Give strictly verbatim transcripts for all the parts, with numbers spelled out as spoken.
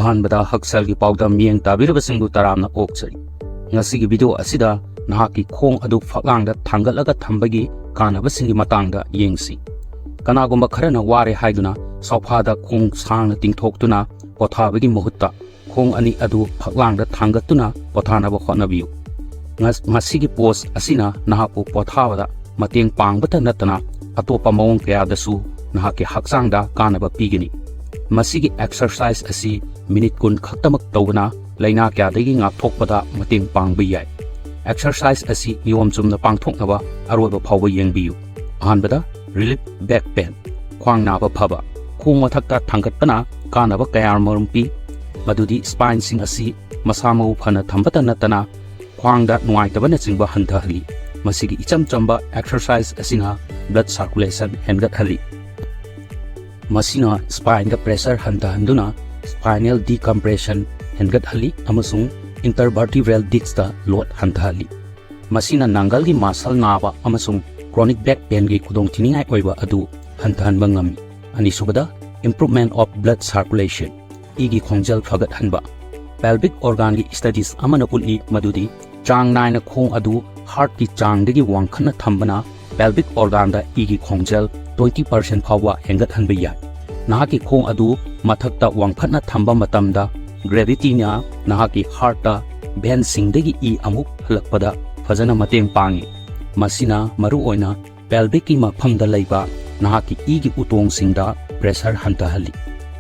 ꯑꯍꯥꯟꯕꯗ ꯍꯛꯁꯦꯜꯒꯤ ꯄꯥꯎꯗꯝ ꯃꯤꯠꯌꯦꯡ ꯇꯥꯕꯤꯔꯤꯕꯁꯤꯡꯕꯨ ꯇꯔꯥꯝꯅ ꯑꯣꯛꯆꯔꯤ꯫ ꯉꯁꯤꯒꯤ ꯚꯤꯗꯤꯑꯣ ꯑꯁꯤꯗ ꯅꯍꯥꯛꯀꯤ ꯈꯣꯡ ꯑꯗꯨ ꯐꯛꯂꯥꯡꯗ ꯊꯥꯡꯒꯠꯂꯒ ꯊꯝꯕꯒꯤ ꯀꯥꯟꯅꯕꯁꯤꯡꯒꯤ ꯃꯇꯥꯡꯗ ꯌꯦꯡꯁꯤ꯫ ꯀꯅꯥꯒꯨꯝꯕ ꯈꯔꯅ ꯋꯥꯔꯦ ꯍꯥꯏꯗꯨꯅ ꯁꯣꯐꯥꯗ ꯈꯣꯡ ꯁꯥꯡꯅ ꯇꯤꯡꯊꯣꯛꯇꯨꯅ ꯄꯣꯊꯥꯕꯒꯤ ꯃꯍꯨꯠꯇ ꯈꯣꯡ ꯑꯅꯤ ꯑꯗꯨ ꯐꯛꯂꯥꯡꯗ ꯊꯥꯡꯒꯠꯇꯨꯅ ꯄꯣꯊꯥꯅꯕ ꯍꯣꯠꯅꯕꯤꯌꯨ꯫ ꯉꯁ-, ꯃꯁꯤꯒꯤ ꯄꯣꯁ ꯑꯁꯤꯅ ꯅꯍꯥꯛꯄꯨ ꯄꯣꯊꯥꯕꯗ ꯃꯇꯦꯡ ꯄꯥꯡꯕꯇ ꯅꯠꯇꯅ ꯑꯇꯣꯞꯄ ꯃꯑꯣꯡ ꯀꯌꯥꯗꯁꯨ ꯅꯍꯥꯛꯀꯤ ꯍꯛꯆꯥꯡꯗ ꯀꯥꯟꯅꯕ ꯄꯤꯒꯅꯤ꯫ ꯃꯁꯤꯒꯤ ꯑꯦꯛꯁꯔꯁꯥꯏꯖ ꯑꯁꯤ ꯃꯤꯅꯤꯠ ꯀꯨꯟ ꯈꯛꯇꯃꯛ ꯇꯧꯕꯅ ꯂꯥꯏꯅꯥ ꯀꯌꯥꯗꯒꯤ ꯉꯥꯛꯊꯣꯛꯄꯗ ꯃꯇꯦꯡ ꯄꯥꯡꯕ ꯌꯥꯏ꯫ ꯑꯦꯛꯁꯔꯁꯥꯏꯖ ꯑꯁꯤ ꯅꯤꯌꯣꯝ ꯆꯨꯝꯅ ꯄꯥꯡꯊꯣꯛꯅꯕ ꯑꯔꯣꯏꯕ ꯐꯥꯎꯕ ꯌꯦꯡꯕꯤꯌꯨ꯫ ꯑꯍꯥꯟꯕꯗ, ꯔꯤꯂꯤꯐ ꯕꯦꯛ ꯄꯦꯟ, ꯈ꯭ꯋꯥꯡ ꯅꯥꯕ ꯐꯕ꯫ ꯈꯣꯡ ꯃꯊꯛꯇ ꯊꯥꯡꯒꯠꯄꯅ ꯀꯥꯟꯅꯕ ꯀꯌꯥꯃꯔꯨꯝ ꯄꯤ, ꯃꯗꯨꯗꯤ ꯁ꯭ꯄꯥꯏꯟꯁꯤꯡ ꯑꯁꯤ ꯃꯁꯥ ꯃꯎ ꯐꯅ ꯊꯝꯕꯇ ꯅꯠꯇꯅ ꯈ꯭ꯋꯥꯡꯗ ꯅꯨꯡꯉꯥꯏꯇꯕꯅꯆꯤꯡꯕ ꯍꯟꯊꯍꯜꯂꯤ꯫ ꯃꯁꯤꯒꯤ ꯏꯆꯝ ꯆꯝꯕ ꯑꯦꯛꯁꯔꯁꯥꯏꯖ ꯑꯁꯤꯅ ꯕ꯭ꯂꯗ ꯁꯥꯔꯀꯨꯂꯦꯁꯟ ꯍꯦꯟꯒꯠꯍꯜꯂꯤ꯫ ꯃꯁꯤꯅ ꯁ꯭ꯄꯥꯏꯟꯗ ꯄ꯭ꯔꯦꯁꯔ ꯍꯟꯊꯍꯟꯗꯨꯅ ꯁ꯭ꯄꯥꯏꯅꯦꯜ ꯗꯤꯀꯝꯄ꯭ꯔꯦꯁꯟ ꯍꯦꯟꯒꯠꯍꯜꯂꯤ ꯑꯃꯁꯨꯡ ꯏꯟꯇꯔꯚꯔꯇꯤꯕ꯭ꯔꯦꯜ ꯗꯤꯁꯇ ꯂꯣꯗ ꯍꯟꯊꯍꯜꯂꯤ꯫ ꯃꯁꯤꯅ ꯅꯥꯡꯒꯜꯒꯤ ꯃꯁꯜ ꯅꯥꯕ ꯑꯃꯁꯨꯡ ꯀ꯭ꯔꯣꯅꯤꯛ ꯕꯦꯛ ꯄꯦꯟꯒꯤ ꯈꯨꯗꯣꯡꯊꯤꯅꯤꯡꯉꯥꯏ ꯑꯣꯏꯕ ꯑꯗꯨ ꯍꯟꯊꯍꯟꯕ ꯉꯝꯃꯤ꯫ ꯑꯅꯤꯁꯨꯕꯗ, improvement of blood circulation, ꯏꯒꯤ ꯈꯣꯡꯖꯦꯜ ꯐꯒꯠꯍꯟꯕ꯫ ꯄꯦꯜꯚꯤꯛ ꯑꯣꯔꯒꯥꯟꯒꯤ ꯁ꯭ꯇꯗꯤꯁ ꯑꯃꯅ ꯎꯠꯂꯤ ꯃꯗꯨꯗꯤ ꯆꯥꯡ ꯅꯥꯏꯅ ꯈꯣꯡ ꯑꯗꯨ ꯍꯥꯔꯠꯀꯤ ꯆꯥꯡꯗꯒꯤ ꯋꯥꯡꯈꯠꯅ ꯊꯝꯕꯅ ꯄꯦꯜꯚꯤꯛ ꯑꯣꯔꯒꯥꯟꯗ ꯏꯒꯤ ꯈꯣꯡꯖꯦꯜ twenty percent ꯐꯥꯎꯕ ꯍꯦꯟꯒꯠꯍꯟꯕ ꯌꯥꯏ꯫ ꯅꯍꯥꯛꯀꯤ ꯈꯣꯡ ꯑꯗꯨ ꯃꯊꯛꯇ ꯋꯥꯡꯈꯠꯅ ꯊꯝꯕ ꯃꯇꯝꯗ ꯒ꯭ꯔꯦꯚꯤꯇꯤꯅ ꯅꯍꯥꯛꯀꯤ ꯍꯥꯔꯠꯇ ꯚꯦꯟꯁꯤꯡꯗꯒꯤ ꯏ ꯑꯃꯨꯛ ꯍꯜꯂꯛꯄꯗ ꯐꯖꯅ ꯃꯇꯦꯡ ꯄꯥꯡꯏ꯫ ꯃꯁꯤꯅ ꯃꯔꯨꯑꯣꯏꯅ ꯄꯦꯜꯚꯤꯛꯀꯤ ꯃꯐꯝꯗ ꯂꯩꯕ ꯅꯍꯥꯛꯀꯤ ꯏꯒꯤ ꯎꯇꯣꯡꯁꯤꯡꯗ ꯄ꯭ꯔꯦꯁꯔ ꯍꯟꯊꯍꯜꯂꯤ꯫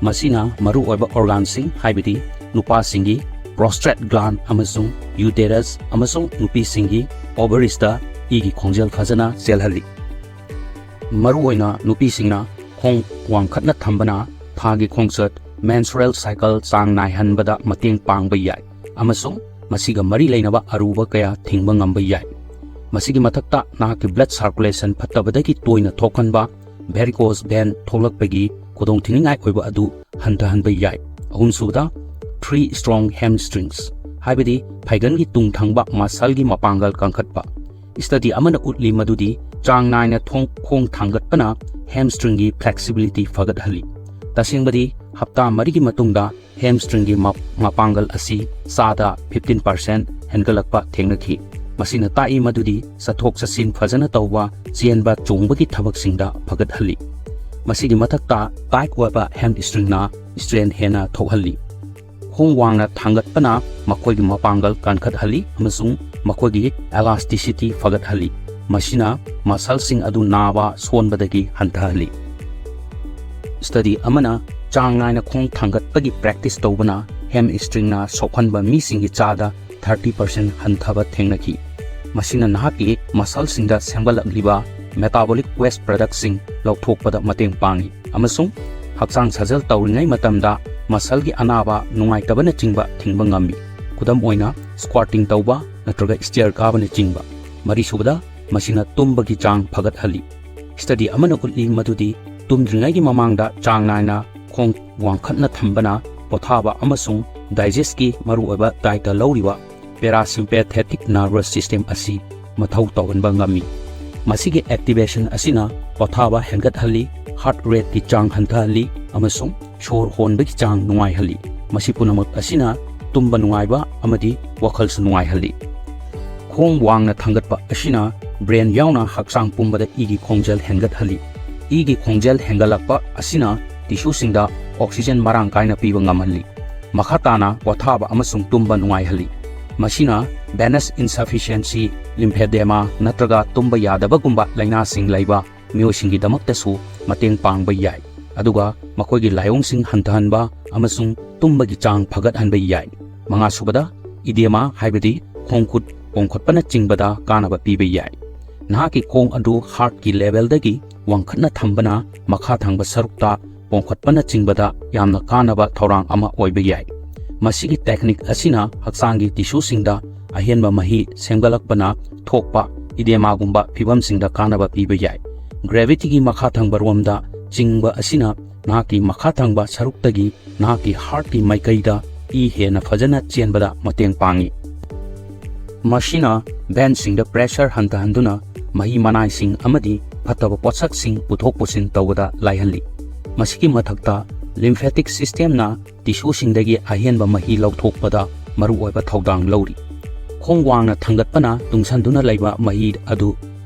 ꯃꯁꯤꯅ ꯃꯔꯨꯑꯣꯏꯕ ꯑꯣꯔꯒꯥꯟꯁꯤꯡ, ꯍꯥꯏꯕꯗꯤ ꯅꯨꯄꯥꯁꯤꯡꯒꯤ ꯄ꯭ꯔꯣꯁꯇ꯭ꯔꯦꯠ ꯒ꯭ꯂꯥꯟ ꯑꯃꯁꯨꯡ ꯌꯨꯇꯦꯔꯁ, ꯑꯃꯁꯨꯡ ꯅꯨꯄꯤꯁꯤꯡꯒꯤ ꯑꯣꯚꯔꯤꯁꯇ ꯏꯒꯤ ꯈꯣꯡꯖꯦꯜ ꯐꯖꯅ ꯆꯦꯜꯍꯜꯂꯤ꯫ ꯃꯔꯨꯑꯣꯏꯅ ꯅꯨꯄꯤꯁꯤꯡꯅ ꯈꯣꯡ ꯋꯥꯡꯈꯠꯅ ꯊꯝꯕꯅ ꯊꯥꯒꯤ ꯈꯣꯡꯆꯠ, ꯃꯦꯟꯁꯨꯔꯦꯜ ꯁꯥꯏꯀꯜ ꯆꯥꯡ ꯅꯥꯏꯍꯟꯕꯗ ꯃꯇꯦꯡ ꯄꯥꯡꯕ ꯌꯥꯏ ꯑꯃꯁꯨꯡ ꯃꯁꯤꯒ ꯃꯔꯤ ꯂꯩꯅꯕ ꯑꯔꯨꯕ ꯀꯌꯥ ꯊꯤꯡꯕ ꯉꯝꯕ ꯌꯥꯏ꯫ ꯃꯁꯤꯒꯤ ꯃꯊꯛꯇ, ꯅꯍꯥꯛꯀꯤ ꯕ꯭ꯂꯗ ꯁꯥꯔꯀꯨꯂꯦꯁꯟ ꯐꯠꯇꯕꯗꯒꯤ ꯇꯣꯏꯅ ꯊꯣꯛꯍꯟꯕ, ꯚꯦꯔꯤꯀꯣꯁ ꯚꯦꯟ ꯊꯣꯛꯂꯛꯄꯒꯤ ꯈꯨꯗꯣꯡꯊꯤꯅꯤꯡꯉꯥꯏ ꯑꯣꯏꯕ ꯑꯗꯨ ꯍꯟꯊꯍꯟꯕ ꯌꯥꯏ꯫ ꯑꯍꯨꯝꯁꯨꯕꯗ, three strong hamstrings, ꯍꯥꯏꯕꯗꯤ ꯐꯩꯒꯟꯒꯤ ꯇꯨꯡ ꯊꯪꯕ ꯃꯁꯜꯒꯤ ꯃꯄꯥꯡꯒꯜ ꯀꯟꯈꯠꯄ꯫ ꯁ꯭ꯇꯗꯤ ꯑꯃꯅ ꯎꯠꯂꯤ ꯃꯗꯨꯗꯤ ꯆꯥꯡ ꯅꯥꯏꯅ ꯊꯣꯡ-, ꯈꯣꯡ ꯊꯥꯡꯒꯠꯄꯅ ꯍꯦꯝꯁꯇ꯭ꯔꯤꯡꯒꯤ ꯐ꯭ꯂꯦꯛꯁꯤꯕꯤꯂꯤꯇꯤ ꯐꯒꯠꯍꯜꯂꯤ꯫ ꯇꯁꯦꯡꯕꯗꯤ, ꯍꯞꯇꯥ ꯃꯔꯤꯒꯤ ꯃꯇꯨꯡꯗ hamstringꯒꯤ ꯃ-, ꯃꯄꯥꯡꯒꯜ ꯑꯁꯤ ꯆꯥꯗ fifteen percent ꯍꯦꯟꯒꯠꯂꯛꯄ ꯊꯦꯡꯅꯈꯤ꯫ ꯃꯁꯤꯅ ꯇꯥꯛꯏ ꯃꯗꯨꯗꯤ ꯆꯠꯊꯣꯛ ꯆꯠꯁꯤꯟ ꯐꯖꯅ ꯇꯧꯕ, ꯆꯦꯟꯕ ꯆꯣꯡꯕꯒꯤ ꯊꯕꯛꯁꯤꯡꯗ ꯐꯒꯠꯍꯜꯂꯤ꯫ ꯃꯁꯤꯒꯤ ꯃꯊꯛꯇ, tight ꯑꯣꯏꯕ hamstringꯅ strain ꯍꯦꯟꯅ ꯊꯣꯛꯍꯜꯂꯤ꯫ ꯈꯣꯡ ꯋꯥꯡꯅ ꯊꯥꯡꯒꯠꯄꯅ ꯃꯈꯣꯏꯒꯤ ꯃꯄꯥꯡꯒꯜ ꯀꯟꯈꯠꯍꯜꯂꯤ ꯑꯃꯁꯨꯡ ꯃꯈꯣꯏꯒꯤ elasticity ꯐꯒꯠꯍꯜꯂꯤ꯫ ꯃꯁꯤꯅ muscleꯁꯤꯡ ꯑꯗꯨ ꯅꯥꯕ ꯁꯣꯟꯕꯗꯒꯤ ꯍꯟꯊꯍꯜꯂꯤ꯫ Study ꯑꯃꯅ ꯆꯥꯡ ꯅꯥꯏꯅ ꯈꯣꯡ ꯊꯥꯡꯒꯠꯄꯒꯤ practice ꯇꯧꯕꯅ hamstringꯅ ꯁꯣꯛꯍꯟꯕ ꯃꯤꯁꯤꯡꯒꯤ ꯆꯥꯗ thirty percent ꯍꯟꯊꯕ ꯊꯦꯡꯅꯈꯤ꯫ ꯃꯁꯤꯅ ꯅꯍꯥꯛꯀꯤ muscleꯁꯤꯡꯗ ꯁꯦꯝꯒꯠꯂꯛꯂꯤꯕ metabolic waste productꯁꯤꯡ ꯂꯧꯊꯣꯛꯄꯗ ꯃꯇꯦꯡ ꯄꯥꯡꯏ ꯑꯃꯁꯨꯡ ꯍꯛꯆꯥꯡ ꯁꯥꯖꯦꯜ ꯇꯧꯔꯤꯉꯩ ꯃꯇꯝꯗ muscleꯒꯤ ꯑꯅꯥꯕ, ꯅꯨꯡꯉꯥꯏꯇꯕꯅꯆꯤꯡꯕ ꯊꯤꯡꯕ ꯉꯝꯃꯤ꯫ ꯈꯨꯗꯝ ꯑꯣꯏꯅ, squatting ꯇꯧꯕ ꯅꯠꯇ꯭ꯔꯒ stair ꯀꯥꯕꯅꯆꯤꯡꯕ꯫ ꯃꯔꯤꯁꯨꯕꯗ, ꯃꯁꯤꯅ ꯇꯨꯝꯕꯒꯤ ꯆꯥꯡ ꯐꯒꯠꯍꯜꯂꯤ꯫ Study ꯑꯃꯅ ꯎꯠꯂꯤ ꯃꯗꯨꯗꯤ ꯇꯨꯝꯗ꯭ꯔꯤꯉꯩꯒꯤ ꯃꯃꯥꯡꯗ ꯆꯥꯡ ꯅꯥꯏꯅ ꯈꯣꯡ ꯋꯥꯡꯈꯠꯅ ꯊꯝꯕꯅ ꯄꯣꯊꯥꯕ ꯑꯃꯁꯨꯡ digestionꯒꯤ ꯃꯔꯨꯑꯣꯏꯕ ꯗꯥꯏꯇ ꯂꯧꯔꯤꯕ parasympathetic nervous system ꯑꯁꯤ ꯃꯊꯧ ꯇꯧꯍꯟꯕ ꯉꯝꯃꯤ꯫ ꯃꯁꯤꯒꯤ activation ꯑꯁꯤꯅ ꯄꯣꯊꯥꯕ ꯍꯦꯟꯒꯠꯍꯜꯂꯤ, heart rateꯀꯤ ꯆꯥꯡ ꯍꯟꯊꯍꯜꯂꯤ ꯑꯃꯁꯨꯡ ꯁꯣꯔ ꯍꯣꯟꯕꯒꯤ ꯆꯥꯡ ꯅꯨꯡꯉꯥꯏꯍꯜꯂꯤ꯫ ꯃꯁꯤ ꯄꯨꯝꯅꯃꯛ ꯑꯁꯤꯅ ꯇꯨꯝꯕ ꯅꯨꯡꯉꯥꯏꯕ ꯑꯃꯗꯤ ꯋꯥꯈꯜꯁꯨ ꯅꯨꯡꯉꯥꯏꯍꯜꯂꯤ꯫ ꯈꯣꯡ ꯋꯥꯡꯅ ꯊꯥꯡꯒꯠꯄ ꯑꯁꯤꯅ brain ꯌꯥꯎꯅ ꯍꯛꯆꯥꯡ ꯄꯨꯝꯕꯗ ꯏꯒꯤ ꯈꯣꯡꯖꯦꯜ ꯍꯦꯟꯒꯠꯍꯜꯂꯤ꯫ ꯏꯒꯤ ꯈꯣꯡꯖꯦꯜ ꯍꯦꯟꯒꯠꯂꯛꯄ ꯑꯁꯤꯅ tissueꯁꯤꯡꯗ oxygen ꯃꯔꯥꯡ ꯀꯥꯏꯅ ꯄꯤꯕ ꯉꯝꯍꯜꯂꯤ꯫ ꯃꯈꯥ ꯇꯥꯅ ꯄꯣꯊꯥꯕ ꯑꯃꯁꯨꯡ ꯇꯨꯝꯕ ꯅꯨꯡꯉꯥꯏꯍꯜꯂꯤ꯫ ꯃꯁꯤꯅ venous insufficiency, lymphedema ꯅꯠꯇ꯭ꯔꯒ ꯇꯨꯝꯕ ꯌꯥꯗꯕꯒꯨꯝꯕ ꯂꯥꯏꯅꯥꯁꯤꯡ ꯂꯩꯕ ꯃꯤꯑꯣꯏꯁꯤꯡꯒꯤꯗꯃꯛꯇꯁꯨ ꯃꯇꯦꯡ ꯄꯥꯡꯕ ꯌꯥꯏ, ꯑꯗꯨꯒ ꯃꯈꯣꯏꯒꯤ ꯂꯥꯏꯑꯣꯡꯁꯤꯡ ꯍꯟꯊꯍꯟꯕ ꯑꯃꯁꯨꯡ ꯇꯨꯝꯕꯒꯤ ꯆꯥꯡ ꯐꯒꯠꯍꯟꯕ ꯌꯥꯏ꯫ ꯃꯉꯥꯁꯨꯕꯗ, edema ꯍꯥꯏꯕꯗꯤ ꯈꯣꯡ ꯈꯨꯠ ꯄꯣꯝꯈꯠꯄꯅꯆꯤꯡꯕꯗ ꯀꯥꯟꯅꯕ ꯄꯤꯕ ꯌꯥꯏ꯫ ꯅꯍꯥꯛꯀꯤ ꯈꯣꯡ ꯑꯗꯨ heartꯀꯤ levelꯗꯒꯤ ꯋꯥꯡꯈꯠꯅ ꯊꯝꯕꯅ ꯃꯈꯥ ꯊꯪꯕ ꯁꯔꯨꯛꯇ ꯄꯣꯝꯈꯠꯄꯅꯆꯤꯡꯕꯗ ꯌꯥꯝꯅ ꯀꯥꯟꯅꯕ ꯊꯧꯔꯥꯡ ꯑꯃ ꯑꯣꯏꯕ ꯌꯥꯏ꯫ ꯃꯁꯤꯒꯤ technique ꯑꯁꯤꯅ ꯍꯛꯆꯥꯡꯒꯤ tissueꯁꯤꯡꯗ ꯑꯍꯦꯟꯕ ꯃꯍꯤ ꯁꯦꯝꯒꯠꯂꯛꯄꯅ ꯊꯣꯛꯄ edemaꯒꯨꯝꯕ ꯐꯤꯚꯝꯁꯤꯡꯗ ꯀꯥꯟꯅꯕ ꯄꯤꯕ ꯌꯥꯏ꯫ Gravityꯒꯤ ꯃꯈꯥ ꯊꯪꯕ ꯔꯣꯝꯗ ꯆꯤꯡꯕ ꯑꯁꯤꯅ ꯅꯍꯥꯛꯀꯤ ꯃꯈꯥ ꯊꯪꯕ ꯁꯔꯨꯛꯇꯒꯤ ꯅꯍꯥꯛꯀꯤ heartꯀꯤ ꯃꯥꯏꯀꯩꯗ ꯏ ꯍꯦꯟꯅ ꯐꯖꯅ ꯆꯦꯟꯕꯗ ꯃꯇꯦꯡ ꯄꯥꯡꯏ꯫ ꯃꯁꯤꯅ veinꯁꯤꯡꯗ pressure ꯍꯟꯊꯍꯟꯗꯨꯅ ꯃꯍꯤ ꯃꯅꯥꯏꯁꯤꯡ ꯑꯃꯗꯤ ꯐꯠꯇꯕ ꯄꯣꯠꯁꯛꯁꯤꯡ ꯄꯨꯊꯣꯛ ꯄꯨꯁꯤꯟ ꯇꯧꯕꯗ ꯂꯥꯏꯍꯜꯂꯤ꯫ ꯃꯁꯤꯒꯤ ꯃꯊꯛꯇ, lymphatic systemꯅ tissueꯁꯤꯡꯗꯒꯤ ꯑꯍꯦꯟꯕ ꯃꯍꯤ ꯂꯧꯊꯣꯛꯄꯗ ꯃꯔꯨꯑꯣꯏꯕ ꯊꯧꯗꯥꯡ ꯂꯧꯔꯤ꯫ ꯈꯣꯡ ꯋꯥꯡꯅ ꯊꯥꯡꯒꯠꯄꯅ ꯇꯨꯡꯁꯟꯗꯨꯅ ꯂꯩꯕ ꯃꯍꯤ ꯑꯗꯨ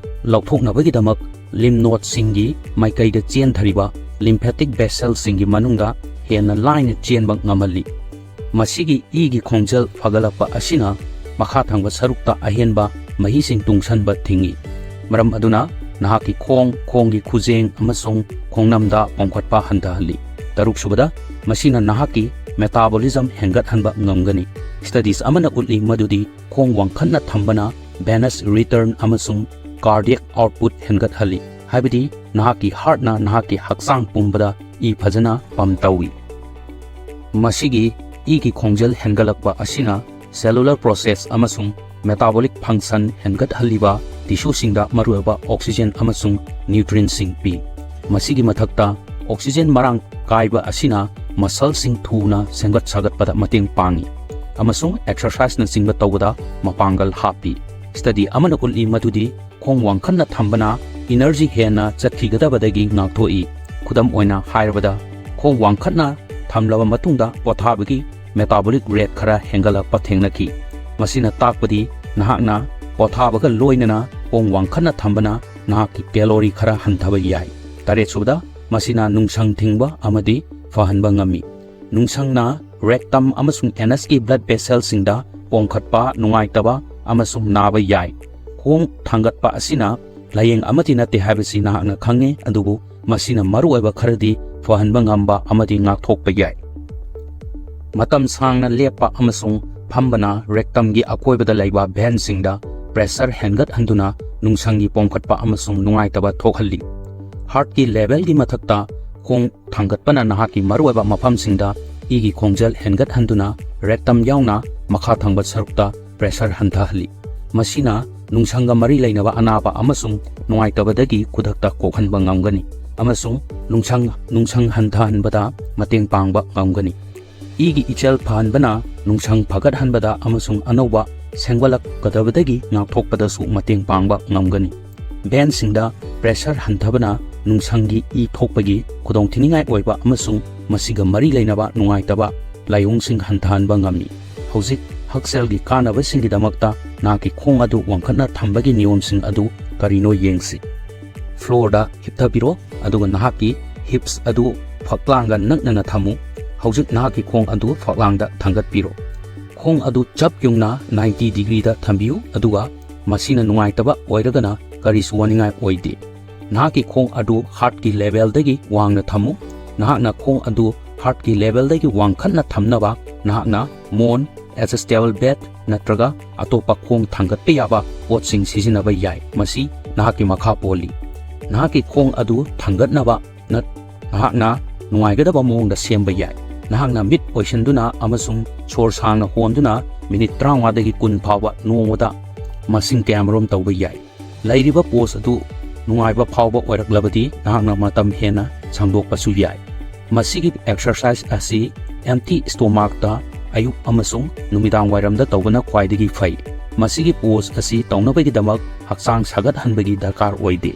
ꯂꯧꯊꯣꯛꯅꯕꯒꯤꯗꯃꯛ lymph nodeꯁꯤꯡꯒꯤ ꯃꯥꯏꯀꯩꯗ ꯆꯦꯟꯊꯔꯤꯕ lymphatic vesselꯁꯤꯡꯒꯤ ꯃꯅꯨꯡꯗ ꯍꯦꯟꯅ ꯂꯥꯏꯅ ꯆꯦꯟꯕ ꯉꯝꯍꯜꯂꯤ꯫ ꯃꯁꯤꯒꯤ ꯏꯒꯤ ꯈꯣꯡꯖꯦꯜ ꯐꯒꯠꯂꯛꯄ ꯑꯁꯤꯅ ꯃꯈꯥ ꯊꯪꯕ ꯁꯔꯨꯛꯇ ꯑꯍꯦꯟꯕ ꯃꯍꯤꯁꯤꯡ ꯇꯨꯡꯁꯟꯕ ꯊꯤꯡꯏ꯫ ꯃꯔꯝ ꯑꯗꯨꯅ ꯅꯍꯥꯛꯀꯤ ꯈꯣꯡ, ꯈꯣꯡꯒꯤ ꯈꯨꯖꯦꯡ ꯑꯃꯁꯨꯡ ꯈꯣꯡꯅꯝꯗ ꯄꯣꯝꯈꯠꯄ ꯍꯟꯊꯍꯜꯂꯤ꯫ ꯇꯔꯨꯛꯁꯨꯕꯗ, ꯃꯁꯤꯅ ꯅꯍꯥꯛꯀꯤ metabolism ꯍꯦꯟꯒꯠꯍꯟꯕ ꯉꯝꯒꯅꯤ꯫ Studies ꯑꯃꯅ ꯎꯠꯂꯤ ꯃꯗꯨꯗꯤ ꯈꯣꯡ ꯋꯥꯡꯈꯠꯅ ꯊꯝꯕꯅ venous return ꯑꯃꯁꯨꯡ cardiac output ꯍꯦꯟꯒꯠꯍꯜꯂꯤ, ꯍꯥꯏꯕꯗꯤ ꯅꯍꯥꯛꯀꯤ heartꯅ ꯅꯍꯥꯛꯀꯤ ꯍꯛꯆꯥꯡ ꯄꯨꯝꯕꯗ ꯏ ꯐꯖꯅ pump ꯇꯧꯏ꯫ ꯃꯁꯤꯒꯤ ꯏꯒꯤ ꯈꯣꯡꯖꯦꯜ ꯍꯦꯟꯒꯠꯂꯛꯄ ꯑꯁꯤꯅ cellular process ꯑꯃꯁꯨꯡ metabolic function ꯍꯦꯟꯒꯠꯍꯜꯂꯤꯕ tissueꯁꯤꯡꯗ ꯃꯔꯨꯑꯣꯏꯕ oxygen ꯑꯃꯁꯨꯡ nutrientꯁꯤꯡ ꯄꯤ꯫ ꯃꯁꯤꯒꯤ ꯃꯊꯛꯇ, oxygen ꯃꯔꯥꯡ ꯀꯥꯏꯕ ꯑꯁꯤꯅ muscleꯁꯤꯡ ꯊꯨꯅ ꯁꯦꯝꯒꯠ ꯁꯥꯒꯠꯄꯗ ꯃꯇꯦꯡ ꯄꯥꯡꯏ ꯑꯃꯁꯨꯡ exerciseꯅꯆꯤꯡꯕ ꯇꯧꯕꯗ ꯃꯄꯥꯡꯒꯜ ꯍꯥꯞꯄꯤ꯫ Study ꯑꯃꯅ ꯎꯠꯂꯤ ꯃꯗꯨꯗꯤ ꯈꯣꯡ ꯋꯥꯡꯈꯠꯅ ꯊꯝꯕꯅ energy ꯍꯦꯟꯅ ꯆꯠꯈꯤꯒꯗꯕꯗꯒꯤ ꯉꯥꯛꯊꯣꯛꯏ꯫ ꯈꯨꯗꯝ ꯑꯣꯏꯅ ꯍꯥꯏꯔꯕꯗ, ꯈꯣꯡ ꯋꯥꯡꯈꯠꯅ ꯊꯝꯂꯕ ꯃꯇꯨꯡꯗ ꯄꯣꯊꯥꯕꯒꯤ metabolic rate ꯈꯔ ꯍꯦꯟꯒꯠꯂꯛꯄ ꯊꯦꯡꯅꯈꯤ꯫ ꯃꯁꯤꯅ ꯇꯥꯛꯄꯗꯤ ꯅꯍꯥꯛꯅ ꯄꯣꯊꯥꯕꯒ ꯂꯣꯏꯅꯅ ꯈꯣꯡ ꯋꯥꯡꯈꯠꯅ ꯊꯝꯕꯅ ꯅꯍꯥꯛꯀꯤ calorie ꯈꯔ ꯍꯟꯊꯕ ꯌꯥꯏ꯫ ꯇꯔꯦꯠꯁꯨꯕꯗ, ꯃꯁꯤꯅ ꯅꯨꯡꯁꯪ ꯊꯤꯡꯕ ꯑꯃꯗꯤ ꯐꯍꯟꯕ ꯉꯝꯃꯤ꯫ ꯅꯨꯡꯁꯪꯅ rectum ꯑꯃꯁꯨꯡ anusꯀꯤ blood vesselꯁꯤꯡꯗ ꯄꯣꯝꯈꯠꯄ, ꯅꯨꯡꯉꯥꯏꯇꯕ ꯑꯃꯁꯨꯡ ꯅꯥꯕ ꯌꯥꯏ꯫ ꯈꯣꯡ ꯊꯥꯡꯒꯠꯄ ꯑꯁꯤꯅ ꯂꯥꯌꯦꯡ ꯑꯃꯠꯇ ꯅꯠꯇꯦ ꯍꯥꯏꯕꯁꯤ ꯅꯍꯥꯛꯅ ꯈꯪꯉꯦ, ꯑꯗꯨꯕꯨ ꯃꯁꯤꯅ ꯃꯔꯨꯑꯣꯏꯕ ꯈꯔꯗꯤ ꯐꯍꯟꯕ ꯉꯝꯕ ꯑꯃꯗꯤ ꯉꯥꯛꯊꯣꯛꯄ ꯌꯥꯏ꯫ ꯃꯇꯝ ꯁꯥꯡꯅ ꯂꯦꯞꯄ ꯑꯃꯁꯨꯡ ꯐꯝꯕꯅ rectumꯒꯤ ꯑꯀꯣꯏꯕꯗ ꯂꯩꯕ veinꯁꯤꯡꯗ pressure ꯍꯦꯟꯒꯠꯍꯟꯗꯨꯅ ꯅꯨꯡꯁꯪꯒꯤ ꯄꯣꯝꯈꯠꯄ ꯑꯃꯁꯨꯡ ꯅꯨꯡꯉꯥꯏꯇꯕ ꯊꯣꯛꯍꯜꯂꯤ꯫ Heartꯀꯤ levelꯒꯤ ꯃꯊꯛꯇ ꯈꯣꯡ ꯊꯥꯡꯒꯠꯄꯅ ꯅꯍꯥꯛꯀꯤ ꯃꯔꯨꯑꯣꯏꯕ ꯃꯐꯝꯁꯤꯡꯗ ꯏꯒꯤ ꯈꯣꯡꯖꯦꯜ ꯍꯦꯟꯒꯠꯍꯟꯗꯨꯅ rectum ꯌꯥꯎꯅ ꯃꯈꯥ ꯊꯪꯕ ꯁꯔꯨꯛꯇ pressure ꯍꯟꯊꯍꯜꯂꯤ꯫ ꯃꯁꯤꯅ ꯅꯨꯡꯁꯪꯒ ꯃꯔꯤ ꯂꯩꯅꯕ ꯑꯅꯥꯕ ꯑꯃꯁꯨꯡ ꯅꯨꯡꯉꯥꯏꯇꯕꯗꯒꯤ ꯈꯨꯗꯛꯇ ꯀꯣꯛꯍꯟꯕ ꯉꯝꯒꯅꯤ ꯑꯃꯁꯨꯡ ꯅꯨꯡꯁꯪ, ꯅꯨꯡꯁꯪ ꯍꯟꯊꯍꯟꯕꯗ ꯃꯇꯦꯡ ꯄꯥꯡꯕ ꯉꯝꯒꯅꯤ꯫ ꯏꯒꯤ ꯏꯆꯦꯜ ꯐꯍꯟꯕꯅ ꯅꯨꯡꯁꯪ ꯐꯒꯠꯍꯟꯕꯗ ꯑꯃꯁꯨꯡ ꯑꯅꯧꯕ ꯁꯦꯝꯒꯠꯂꯛꯀꯗꯕꯗꯒꯤ ꯉꯥꯛꯊꯣꯛꯄꯗꯁꯨ ꯃꯇꯦꯡ ꯄꯥꯡꯕ ꯉꯝꯒꯅꯤ꯫ Ventsꯤꯡꯗ pressure ꯍꯟꯊꯕꯅ ꯅꯨꯡꯁꯪꯒꯤ ꯏ ꯊꯣꯛꯄꯒꯤ ꯈꯨꯗꯣꯡꯊꯤꯅꯤꯡꯉꯥꯏ ꯑꯣꯏꯕ ꯑꯃꯁꯨꯡ ꯃꯁꯤꯒ ꯃꯔꯤ ꯂꯩꯅꯕ ꯅꯨꯡꯉꯥꯏꯇꯕ ꯂꯥꯏꯑꯣꯡꯁꯤꯡ ꯍꯟꯊꯍꯟꯕ ꯉꯝꯃꯤ꯫ ꯍꯧꯖꯤꯛ ꯍꯛꯁꯦꯜꯒꯤ ꯀꯥꯟꯅꯕꯁꯤꯡꯒꯤꯗꯃꯛꯇ ꯅꯍꯥꯛꯀꯤ ꯈꯣꯡ ꯑꯗꯨ ꯋꯥꯡꯈꯠꯅ ꯊꯝꯕꯒꯤ ꯅꯤꯌꯣꯝꯁꯤꯡ ꯑꯗꯨ ꯀꯔꯤꯅꯣ ꯌꯦꯡꯁꯤ꯫ Floorꯗ ꯍꯤꯞꯊꯕꯤꯔꯣ, ꯑꯗꯨꯒ ꯅꯍꯥꯛꯀꯤ hips ꯑꯗꯨ ꯐꯛꯂꯥꯡꯒ ꯅꯛꯅꯅ ꯊꯝꯃꯨ꯫ ꯍꯧꯖꯤꯛ ꯅꯍꯥꯛꯀꯤ ꯈꯣꯡ ꯑꯗꯨ ꯐꯛꯂꯥꯡꯗ ꯊꯥꯡꯒꯠꯄꯤꯔꯣ꯫ ꯈꯣꯡ ꯑꯗꯨ ꯆꯞ ꯌꯨꯡꯅ ninety degreeꯗ ꯊꯝꯕꯤꯌꯨ, ꯑꯗꯨꯒ ꯃꯁꯤꯅ ꯅꯨꯡꯉꯥꯏꯇꯕ ꯑꯣꯏꯔꯒꯅ ꯀꯔꯤꯁꯨ ꯋꯥꯅꯤꯡꯉꯥꯏ ꯑꯣꯏꯗꯦ꯫ ꯅꯍꯥꯛꯀꯤ ꯈꯣꯡ ꯑꯗꯨ heartꯀꯤ levelꯗꯒꯤ ꯋꯥꯡꯅ ꯊꯝꯃꯨ꯫ ꯅꯍꯥꯛꯅ ꯈꯣꯡ ꯑꯗꯨ heartꯀꯤ levelꯗꯒꯤ ꯋꯥꯡꯈꯠꯅ ꯊꯝꯅꯕ ꯅꯍꯥꯛꯅ ꯃꯣꯟ, adjustable bed ꯅꯠꯇ꯭ꯔꯒ ꯑꯇꯣꯞꯄ ꯈꯣꯡ ꯊꯥꯡꯒꯠꯄ ꯌꯥꯕ ꯄꯣꯠꯁꯤꯡ ꯁꯤꯖꯤꯟꯅꯕ ꯌꯥꯏ꯫ ꯃꯁꯤ ꯅꯍꯥꯛꯀꯤ ꯃꯈꯥ ꯄꯣꯜꯂꯤ꯫ ꯅꯍꯥꯛꯀꯤ ꯈꯣꯡ ꯑꯗꯨ ꯊꯥꯡꯒꯠꯅꯕ ꯅꯠ-, ꯅꯍꯥꯛꯅ ꯅꯨꯡꯉꯥꯏꯒꯗꯕ ꯃꯑꯣꯡꯗ ꯁꯦꯝꯕ ꯌꯥꯏ꯫ ꯅꯍꯥꯛꯅ ꯃꯤꯠ ꯑꯣꯏꯁꯤꯟꯗꯨꯅ ꯑꯃꯁꯨꯡ ꯁꯣꯔ ꯁꯥꯡꯅ ꯍꯣꯟꯗꯨꯅ minute ꯇꯔꯥꯃꯉꯥꯗꯒꯤ ꯀꯨꯟ ꯐꯥꯎꯕ ꯅꯣꯡꯃꯗ ꯃꯁꯤꯡ ꯀꯌꯥꯃꯔꯨꯝ ꯇꯧꯕ ꯌꯥꯏ꯫ ꯂꯩꯔꯤꯕ pose ꯑꯗꯨ ꯅꯨꯡꯉꯥꯏꯕ ꯐꯥꯎꯕ ꯑꯣꯏꯔꯛꯂꯕꯗꯤ ꯅꯍꯥꯛꯅ ꯃꯇꯝ ꯍꯦꯟꯅ ꯁꯥꯡꯗꯣꯛꯄꯁꯨ ꯌꯥꯏ꯫ ꯃꯁꯤꯒꯤ exercise ꯑꯁꯤ empty stomachꯇ ꯑꯌꯨꯛ ꯑꯃꯁꯨꯡ ꯅꯨꯃꯤꯗꯥꯡ ꯋꯥꯏꯔꯝꯗ ꯇꯧꯕꯅ ꯈ꯭ꯋꯥꯏꯗꯒꯤ ꯐꯩ꯫ ꯃꯁꯤꯒꯤ pose ꯑꯁꯤ ꯇꯧꯅꯕꯒꯤꯗꯃꯛ ꯍꯛꯆꯥꯡ ꯁꯥꯒꯠꯍꯟꯕꯒꯤ ꯗꯔꯀꯥꯔ ꯑꯣꯏꯗꯦ꯫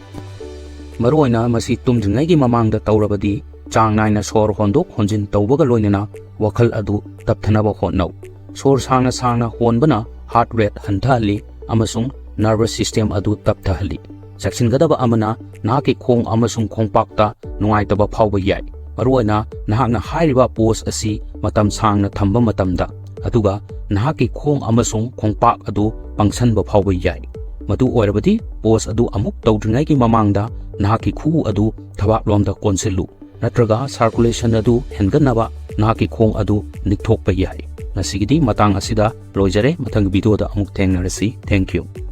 ꯃꯔꯨꯑꯣꯏꯅ ꯃꯁꯤ ꯇꯨꯝꯗ꯭ꯔꯤꯉꯩꯒꯤ ꯃꯃꯥꯡꯗ ꯇꯧꯔꯕꯗꯤ ꯆꯥꯡ ꯅꯥꯏꯅ ꯁꯣꯔ ꯍꯣꯟꯗꯣꯛ ꯍꯣꯟꯖꯤꯟ ꯇꯧꯕꯒ ꯂꯣꯏꯅꯅ ꯋꯥꯈꯜ ꯑꯗꯨ ꯇꯞꯊꯅꯕ ꯍꯣꯠꯅꯧ꯫ ꯁꯣꯔ ꯁꯥꯡꯅ ꯁꯥꯡꯅ ꯍꯣꯟꯕꯅ heart rate ꯍꯟꯊꯍꯜꯂꯤ ꯑꯃꯁꯨꯡ nervous system ꯑꯗꯨ ꯇꯞꯊꯍꯜꯂꯤ꯫ ꯆꯦꯛꯁꯤꯟꯒꯗꯕ ꯑꯃꯅ, ꯅꯍꯥꯛꯀꯤ ꯈꯣꯡ ꯑꯃꯁꯨꯡ ꯈꯣꯡꯄꯥꯛꯇ ꯅꯨꯡꯉꯥꯏꯇꯕ ꯐꯥꯎꯕ ꯌꯥꯏ, ꯃꯔꯨꯑꯣꯏꯅ ꯅꯍꯥꯛꯅ ꯍꯥꯏꯔꯤꯕ pose ꯑꯁꯤ ꯃꯇꯝ ꯁꯥꯡꯅ ꯊꯝꯕ ꯃꯇꯝꯗ꯫ ꯑꯗꯨꯒ ꯅꯍꯥꯛꯀꯤ ꯈꯣꯡ ꯑꯃꯁꯨꯡ ꯈꯣꯡꯄꯥꯛ ꯑꯗꯨ ꯄꯪꯁꯟꯕ ꯐꯥꯎꯕ ꯌꯥꯏ꯫ ꯃꯗꯨ ꯑꯣꯏꯔꯕꯗꯤ, pose ꯑꯗꯨ ꯑꯃꯨꯛ ꯇꯧꯗ꯭ꯔꯤꯉꯩꯒꯤ ꯃꯃꯥꯡꯗ ꯅꯍꯥꯛꯀꯤ ꯈꯨꯎ ꯑꯗꯨ ꯊꯕꯥꯛꯂꯣꯝꯗ ꯀꯣꯟꯁꯤꯜꯂꯨ, ꯅꯠꯇ꯭ꯔꯒ circulation ꯑꯗꯨ ꯍꯦꯟꯒꯠꯅꯕ ꯅꯍꯥꯛꯀꯤ ꯈꯣꯡ ꯑꯗꯨ ꯅꯤꯛꯊꯣꯛꯄ ꯌꯥꯏ꯫ ꯉꯁꯤꯒꯤꯗꯤ ꯃꯇꯥꯡ ꯑꯁꯤꯗ ꯂꯣꯏꯖꯔꯦ꯫ ꯃꯊꯪꯒꯤ videoꯗ ꯑꯃꯨꯛ ꯊꯦꯡꯅꯔꯁꯤ꯫ Thank you꯫